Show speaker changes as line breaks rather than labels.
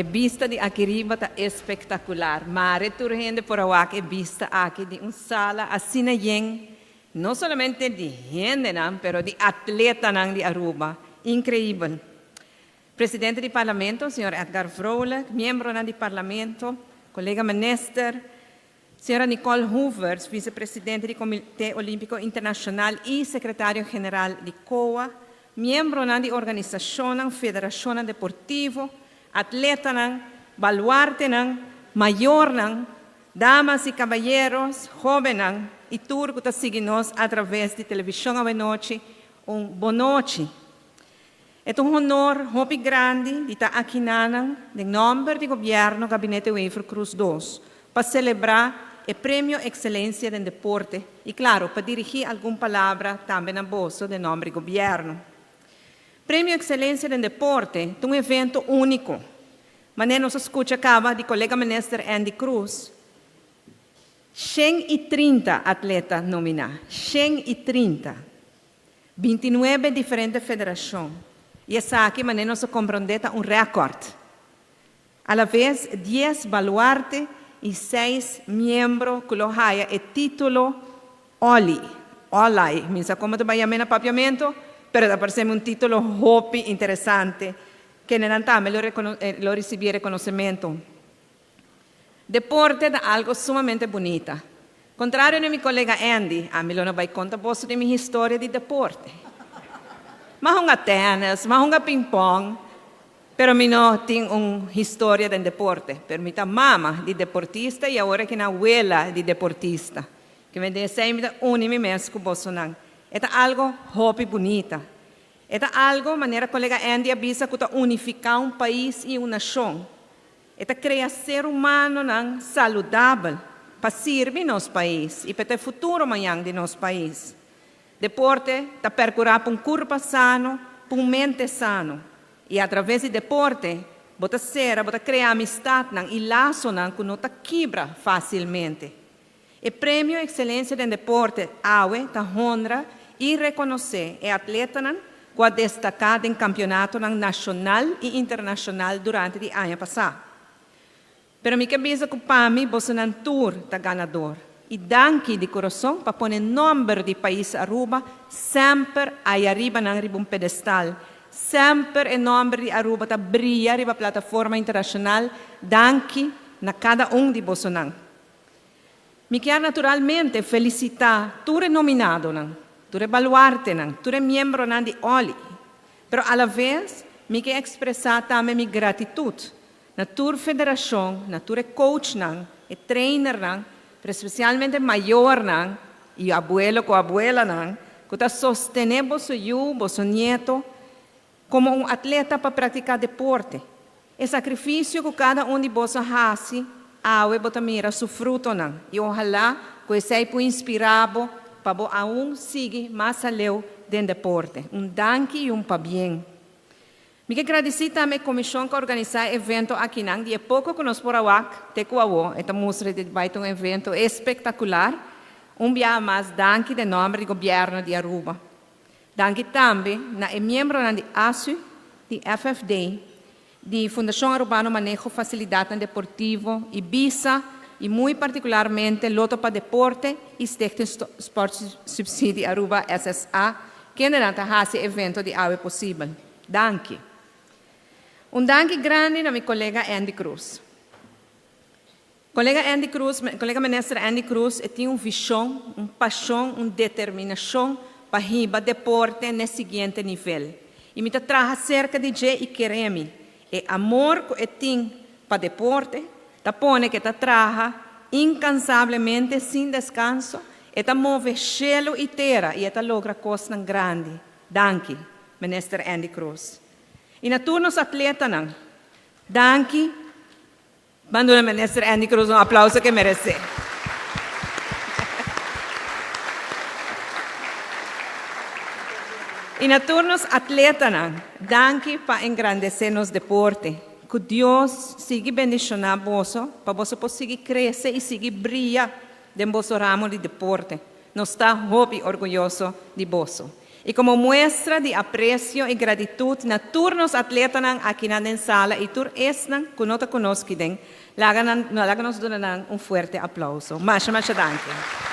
E bista di aki riba ta espectacular. Mare tur hende por a wak e bista aki di un sala asina yen, no solamente di hendenan, pero di atletanan di Aruba. Increibel. Presidente di Parlamento, señor Edgar Vrolijk, miembronan di Parlamento, colega minister, señora Nicole Hoevertsz, vicepresidente di Comite Olimpico Internacional y secretario general di COA, miembronan di organisacionnan, federacionnan deportivo, atletanan, baluartenan, mayornan, damas y caballeros, hobennan y tur cu ta sigui nos a traves di television awenochi, un bonochi. E ta un honor hopi grandi di ta akinanan den nomber di Gobierno Gabinete Wever-Croes dos pa celebra e Premio Excelencia den Deporte y claro pa dirigi algun palabra tambe na boso den nomber di Gobierno. Premio Excelencia den Deporte ta un evento unico. Manera nos a scucha caba di colega Minister Endy Croes, 130 atleta nomina, 130! 29 diferente federashon i esaki manera nos a komprondé ta un rèkòrt. Alaves dies baluarte i seis miembro ku lo haya e título Oli, Olai, mi sa komo ta bai yam'é na papiamentu, pero ta parsé mi un título hopi interesante, kendenan tambe lo lo risibí e rekonosementu. Deporte ta algo sumamente bunita. Contrario na mi colega Andy, ami lo no bay conta boso di mi historia di deporte. M'a hunga tennis, m'a hunga ping-pong, pero mi no tin un historia den deporte. Pero mi ta mama di deportista y awor aki na wela di deportista. Ke men den esey mi ta uni mi mes cu bosonan. E ta algo hopi bunita. E ta algo, manera colega Andy a bisa, cu ta unifica un pais y un nacion. E ta krea ser humanonan saludabel pa sirbi nos pais i pa ta e futuro mañan di nos pais. Deporte ta perkurá pa un kurpa sano, pa un mente sano. I atraves di deporte bo ta sera, bo ta krea amistatnan i lasonan ku no ta kibra fásilmente. E Premio Excelencia den Deporte awe ta honra i rekonosé e atletanan ku a destaká den kampionatonan nashonal i internashonal durante di aña pasá. Pero mi ke bisa ku pa mi bosonan tur ta ganador i danki di kurason pa pone nòmber di pais Aruba semper ayariba nan riba un pedestal. Semper e nòmber di Aruba ta bria riba plataforma internashonal. Danki na kada un di bosonan. Mi kier naturalmente felicita tur e nominadonan, tur e baluartenan, tur e miembronan di OLI, pero alavez mi ke expresa tambe mi gratitud na tur federacion, na tur e coachnan, e trainernan, pero especialmente mayornan y abuelo cu abuelanan cu ta sostene boso yu, boso nieto como un atleta pa practica deporte. E sacrificio cu cada un di boso a haci, awe bo ta mira su frutonan y ojalá cu esey por inspira bo pa bo aun sigui mas aleu den deporte. Un danki y un pabien. Mi ke gradici tambe e comision cu a organisa e evento akinan. Di e poco cu nos por a wak te cu awo, e ta mustra di bay ta un evento espectacular. Un biaha mas danki den nomber di Gobierno di Aruba. Danki tambe na e miembronan di ASU, di FFD, di Fundacion Arubano Maneho Facilidadnan Deportivo y bisa y muy particularmente Lotto pa Deporte y Stichting Sportsubsidie Aruba, SSA, kendenan ta haci e evento di awe posibel. Danki. Un danki grandi na mi colega Andy Croes. Colega Endy Croes, Colega Minister Endy Croes e tin un vision, un pasion, un determinacion pa hiba deporte n'e siguiente nivel. Y mi ta traha cerca di dje y kere mi. E amor cu e tin pa deporte ta pone cu e ta traha incansablemente sin descanso, e ta move cielo y tera y e ta logra cosnan grandi. Danki, Minister Endy Croes. Y na tur nos atletanan, danki. Ban duna Minister Endy Croes un aplauso ke merece. Y na tur nos atletanan, danki pa engrandece nos deporte. Cu Dios sigui bendiciona boso pa boso por sigui crece y sigui bria den boso ramo di deporte. Nos ta hopi orguyoso di boso. I komo muestra di apresio i gratitut na tur nos atletanan aki na sala i tur esnan ku no ta ku nos aki den, laga nos duna un fuerte aplouso. Masha, masha danki.